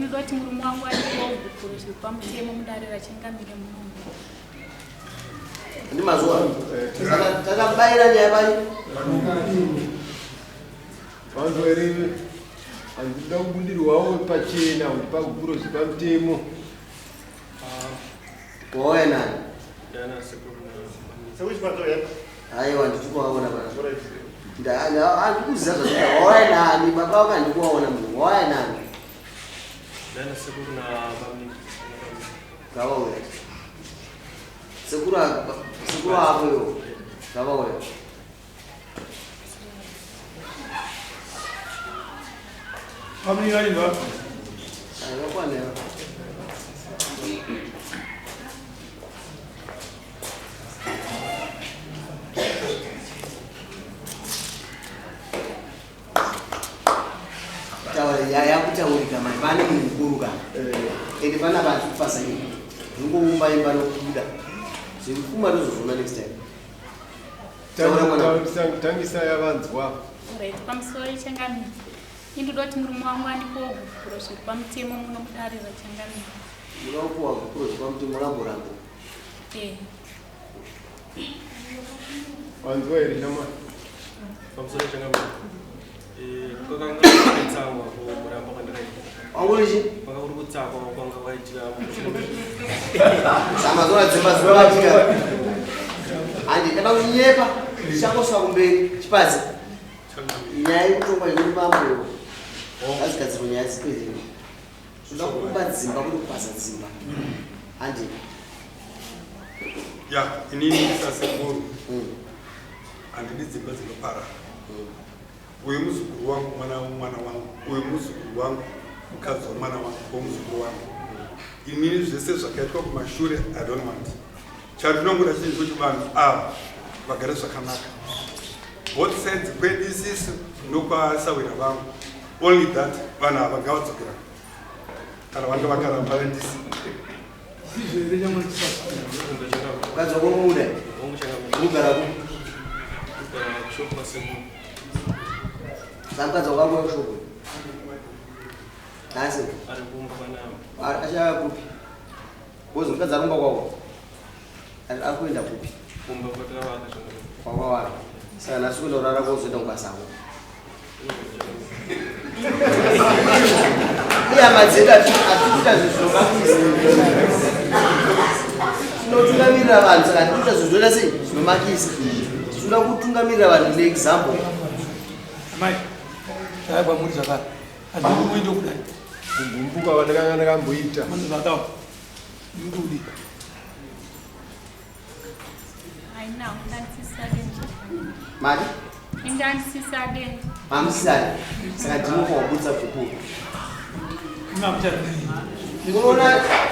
Ndinoda kuti murume wangu aripo gupuro zviri pamutemo mudare rachangamire munomu. Ndi mazuva takabaira nyaya pai Vanhu here handida kubudirwawo pachena kuti pagupuro zviri pamutemo. Wauya nani? Aiwa, ndiri kuvaona pana. Handikuziva zvazvita. Wauya nani? Baba vako handikuvaona munhu. Wauya nani? Ndana sekuru na bamnini. Ngavauya. Sekuru sekuru ako iwo. Ngavauya. Pamwe vari va. Aiwa, kwanera. Taura yakutaurika mai pane munhu mukuru ka. Ende pana vanhu kupasa nyika. Zvingoumba imba nokubuda. Zvekupfuma tozozviona next time. Taura mwana. Tangisa yavanzwa. Right, pamusoro ichangamire. Indoda kuti murume wangu andipowo gupuro zviri pamutemo muno mudare rachangamire. Muda kupuwa gupuro zviri pamutemo rambo rambo. Eh. Wanzwa here shama? Pamusoro changamire. Eh, kwakanga kuri kutsamwa kuramba kwandakaita. Wanguri chi? Kwanga kuri kutsamwa kwanga kwaitika. Samazora dzimba dzinobatika. Handi kana kunyepa ndichangosvika kumberi chipazi. Nyaya yekutongwa iri mambo. Ngadzigadzirwe nyaya dzipere. Tinoda kuumba dzimba kuri kupasa dzimba. Handi. Ya, inini sasekuru handidi dzimba dzinoparara. Uyu muzukuru wangu, mwana womwana wangu, uyu muzukuru wangu, mukadzi womwana wangu, womuzukuru wangu. Inini zvese zvakaitwa kumashure I don't want. Chandinongoda chinhu kuti vanhu ava vagare zvakanaka both sides, kwedu isisu nokwasawira vangu. Only that, vanhu ava ngavadzokera kana vanga vakaramba ndisi. Ndizvo here chamwe chisasa? Mukadzi wako muda. Unogara ku. Kushop kwasekuru. Saka mukadzi wako akuya kushop. Nhasi. Ari kumba panapa. Achaya kupi? Bozi mukadzi ari kumba kwako. Ari kuenda kupi? Kumba kwatakavaka changamire. Kwakawaka. Saka nhasi kuenda kurara kwozoenda kubasako. Ihama dzedu hatikuita zvinhu zvinomakisa. Tinotungamirira vanhu saka hatikuita zvinhu zvinoita sei zvinomakisa. Tinoda kutungamirira vanhu neexample. Amai, taya kwamuri zvakare. Handidi muende kudai. Kugumbuka vandakanga ndakamboita. Vanhu zvakawa. Ndudi. Haina, undandisisade nje. Mari? Indandisisade. Mamusisade. Saka ndinopa wabudisa gupuro. Inakuchadii. Unoona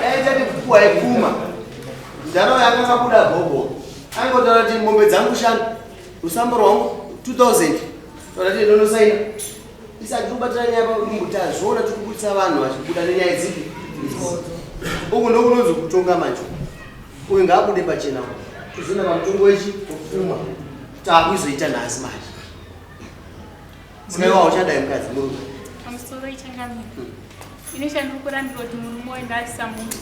dai tati kupuwa ipfuma. Ndaro yanga kabuda bhobo. Aingotaura kuti mombe dzangu shanu, rusambo rwangu 2000. Taura kuti ndonosaina. Isati tikubatira nyaya padumbu tazviona tikubudisa vanhu vachibuda nenyaya dzipi. Uku ndokunonzi kutonga manje. Uyu ngaabude pachena. Tozoenda pamutongo wechi wepfuma. Taakuizoita nhasi manje. Saka iwe hauchadai mukadzi murume. Pamusoro ichangamire. Ine chandiri kurambira kuti murume waenda achisamuti.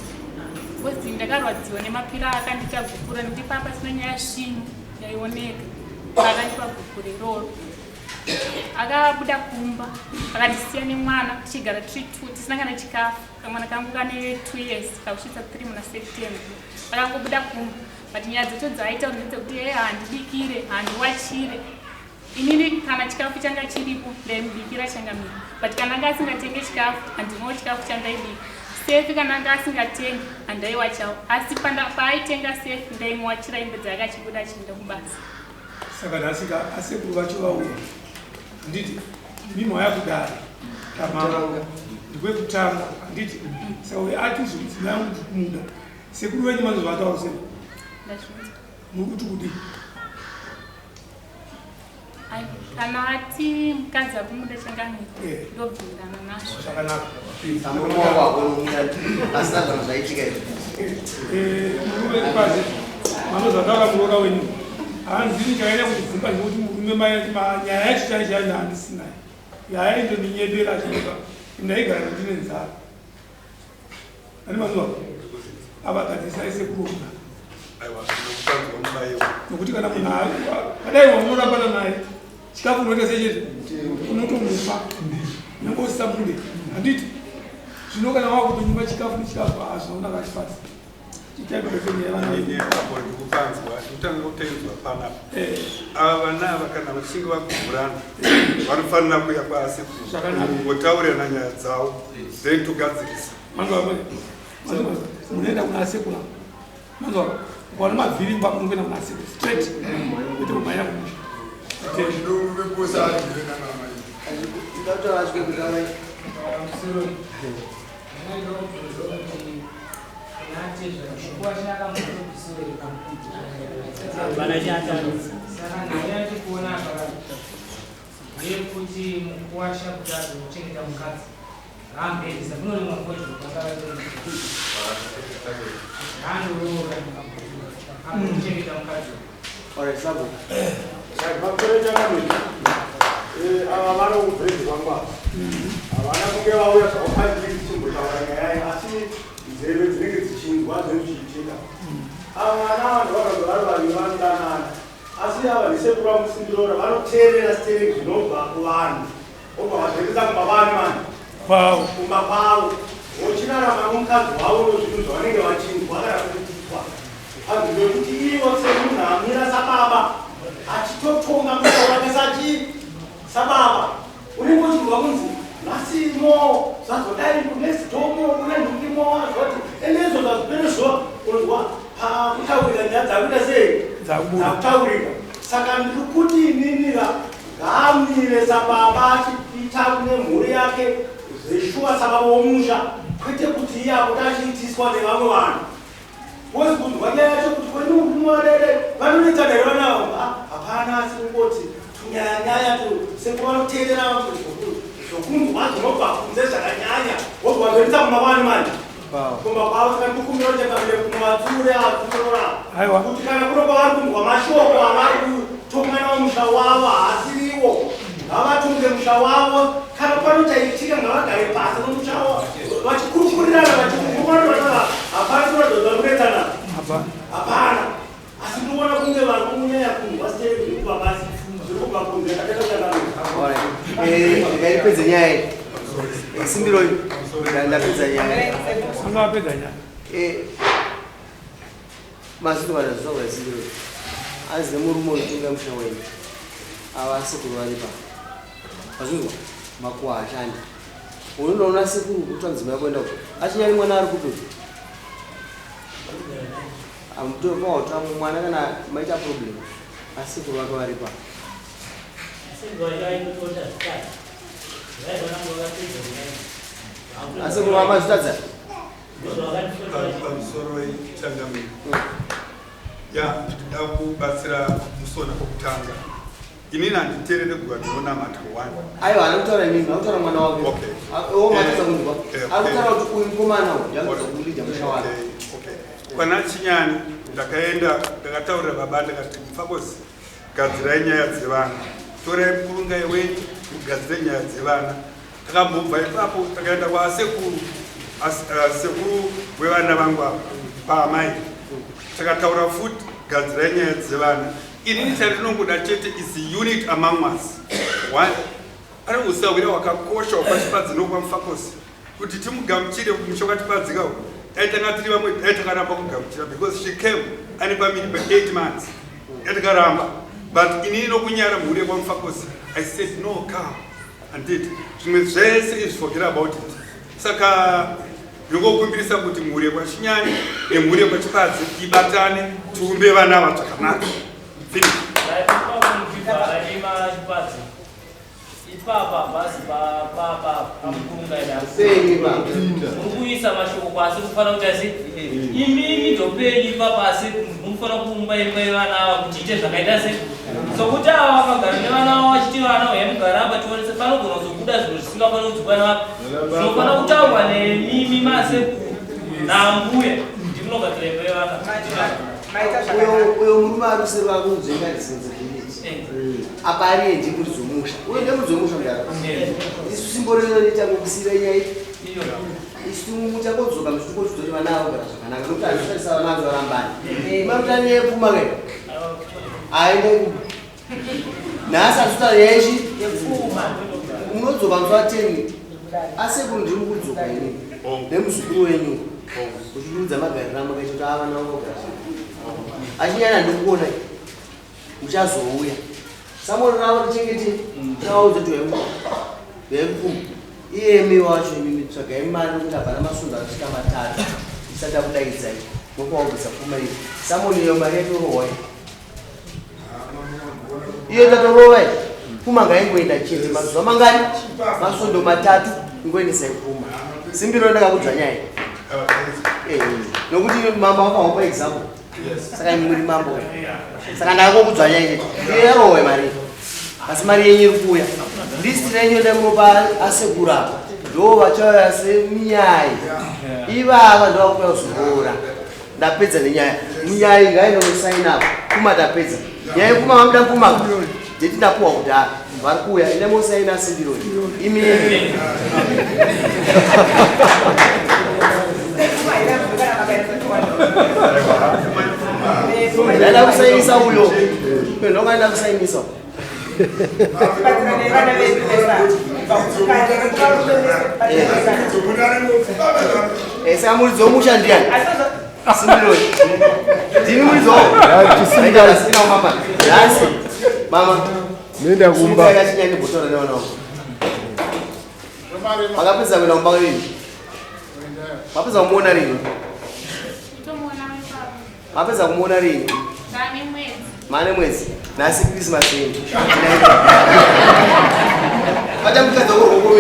Because ndakarwadziwa nemapira akandiita gupura nekuti papa pasina nyaya svinu yaioneka. Akandipa gupura iroro. Akabuda kumba akandisiya nemwana tichigara tiri two tisina kana chikafu. Kamwana kangu kane 2 years kakusvitsa 3 muna September. Akangobuda kumba but nyaya dzacho dzaaita ndedzekuti e handibikire handiwachire. Inini kana chikafu changa chiripo ndaimubikira changamire, but kana anga asingatenge chikafu handinawo chikafu chandaibika. Sefi kana anga asingatengi handaiwachawo, asi paaitenga sefi ndaimuwachira hembe dzake achibuda achienda kubasa. Saka nhasi ka asekuru vacho vauya. Handiti mimi waya kudare. Kamanga. Ndikwekutanga handiti. Saka uyo ati mudzimai wangu ndikumuda. Sekuru venyu manozvataura sei? Ndazvinzwa. Muri kuti kudii? Ai, kana ati mukadzi akumuda changamire, ndobvumirana nazvo. Zvakanaka. Murume wako akunomuda pasina zvanhu zvaitika izvi. Murume kwazi manozvataura muroora wenyu. Hanzini chakaita kuti dzimba ndikuti murume nyaya yacho chaicho yacho handisina. Yaindoninyebera achinyeba. Ndaigara ndine nzara. Ane mazuva avagadzisa ese kuronga. Aiwa, ndinokupanzwa mubayiwa. Nokuti kana munhu adai wamunorambana naye chikafu unoita sechete unotomupa nyange usisamude handiti zvino kana wakutonyima chikafu nechikafu hazvina kunaka chipasi Ini apo ndikupanzwa ndikutanga kutenzwa panapa. Ava vana ava kana vachinge vakuvhurana vanofanira kuya kwaasekuru votaurirana nyaya dzavo then togadzirisa. Munoenda kuna asekuru manzwa ukaona mavhiri mba munokuenda kuna asekuru straight kwete kumhanya kumusha. Ndeyekuti mukuwasha kuti azochengeta mukadzi ngaambendesa kunorimwa fodya ngaanoroora azochengeta mukadzi. Alright, Sabo. Ava vano kubvezi vangu ava havana kunge vauya zvavo pandiri tichimbotaura nyaya iyi, asi nzeve dzinenge dzichinzwa zvinhu zvichiitika. Ava vana vanhu vanonge vari vaviri vanodanana, asi ava ndisekuru vamusindorora vanoteerera stereki zvinobva kuvanhu, vobva vazviendesa kumba kwani mani kwavo kumba kwavo, vochirarama nomukadzi wavo nozvinhu zvavanenge vachinzwa kana kuitwa panzvimbo yekuti ivo semunhu amira sababa achitotonga musha wake sachi sababa. Unenge uchinzwa kunzi nhasimo zvazodai kunext door kune nhungimo zvoti ende izvo zvazvipere zuva unonzwa pakutaurika nyaya dzakuita sei dzakutaurika. Saka ndiri kuti ininira ngaamire sababa achiita nemhuri yake zveshuwa sababa womusha, kwete kuti iye akuti achiitiswa nevamwe vanhu. Wozi kunzwa nyaya yacho kuti kwenukumwarere vanonetsana here vana avo? Hapana, asi kungoti tunyaya-nyaya tu sekuva vanoteerera zvokunzwa zvinobva kunze zvakanyanya, wobva wazoendesa kumba kwani manje kumba kwavo. Saka ndikukumbira kuti kumatsure akurora kuti kana kuno kwavari kunzwa mashoko avari kutonga nawo musha wavo haasiriwo, ngavatonge musha wavo. Kana panochaitika ngavagare pasi nomusha wavo vachikurukurirana vachikurukurirana. Hapana kuratidza kunetsana, hapana, asi ndinoona kunge vari kunyanya kunzwa stereki zviri kubva pasi zviri kubva kunze. Ndikaipedza nyaya iyi simbiro, ndapedza nyaya. Anga wapedza nyaya. Mazito kana zvisaura simbiro azi nemurume unotonga musha wenyu ava sekuru vari pa mazvinzwa makuwa hashandi. Unonoona sekuru kutora mudzimai wako enda uko achinyari mwana ari kupi amutopaotora mwana kana maita problem asi sekuru vake vari pa. Asi sekuru vamazvitadza. Pamusoro changamiro, ya ndinoda kubatsira musona kwokutanga. Inini handiteerere guva ndinonamata one. Aiwa, haana kutaura imimi, akutaura mwana wake. Okay. O matadza kunzwa. Ari kutaura kuti uyu mukomana uyu ndianodza kulidha musha wake. Okay. Kwana Chinyani ndakaenda ndakataurira baba ndakati, "Mufakosi, gadzirai nyaya dzevana, torai mukurungai wenyu mugadzire nyaya dzevana." Takambobva ipapo takaenda kwasekuru sekuru wevana vangu ava paamai, takataura futi, gadzirai nyaya dzevana. Inini chandinongoda chete is unity among us. One ari usawira hwakakosha hwapachipadzino kwamfakosi kuti timugamuchire kumusha kwatipadzika uku. Dai tanga tiri vamwe dai takaramba kugamuchira because she came ane pamiri pa8 months, yatikaramba. But inini nokunyara mhuri yekwamfakosi I said, "No, come and zvimwe zvese izvi, forget about it." Saka ndinongokumbirisa kuti mhuri yekwachinyani nemhuri yekwachipadzi ibatane tiumbe vana ava zvakanaka. Finish. Chipadzi ipapa basi pamukurungaida muri kuisa mashoko kwasi kufanira kuti asi imimi ndopenyu ipapa, asi munofanira kuumba imba yevana ava kuti ite zvakaita se sokuti ava vakagara nevana vavo vachiti vana uya mugara apa tionese panogona kuzobuda zvinhu zvisingafaniri kudzikwa navapa zvinofanira kutaurwa nemimi masekuru nambuya kuti munogadzira imba yevana. Uyo murume ari kuseri vakunzvenga responsibility apa ari endi muridzi wemusha, uyo ndemuridzi wemusha mudaro. Isu simbo rino riita ngokusiyira nyaya. Isu muchangodzoka muchitingotiudza kuti vana avo vagara zvakanaka nokuti hazvitarisa vana vacho varambani. Mamutani yepfuma ke? Aende kumba. Nhasi hatitaura yechi? Munodzoka musi wa 10. Asekuru ndiri mukudzoka inini. Nemuzukuru wenyu. Uchitiudza magariro amakaita kuti ava vana vavo vagara zvakanaka. Achinyanya ndikuona. Muchazouya. Samuel ravo richengete taudza kuti wemupfuma iyemi wacho imimi tsvagai mari nokuti hapana masvondo anosvika matatu isati akudaidzai mopaubvisa pfuma iyi. Samuel iyo mari yatorohwa iyi. Iyo tatorova iyi. Pfuma ngaingoenda chete mazuva mangani? Masvondo matatu ingoendesai pfuma. Simbiro ndakakudzvanyai. Eh, nokuti mambo akahopa example. Saka imi muri mambo saka ndakangokudzvanyai chete iyo yarohwe mari asi mari yenyu iri kuuya list renyu ndamunopa asekuru apa ndo vachauya seminyai ivava ndovakuuya kuzoroora ndapedza nenyaya munyai ngainonosaina apa kuma ndapedza nyaya yekuma vamuda kuma ndeti ndapuwa kudhara vari kuuya ende mosaina asimbiroi imi ndaida kusainisa uyo ndongaenda kusainisa saka muridzi womusha ndiyani simbiroi ndini muridzi wawo mama nhasi mama Nenda kumba. Akachinyanya bhotora nevana vangu. Makapedza kuenda kumba rini? Mapedza kumuona rini? Mapedza kumuona rini? Mane mwedzi. Nhasi Christmas yenyu. Bata mukadzi wako rwoko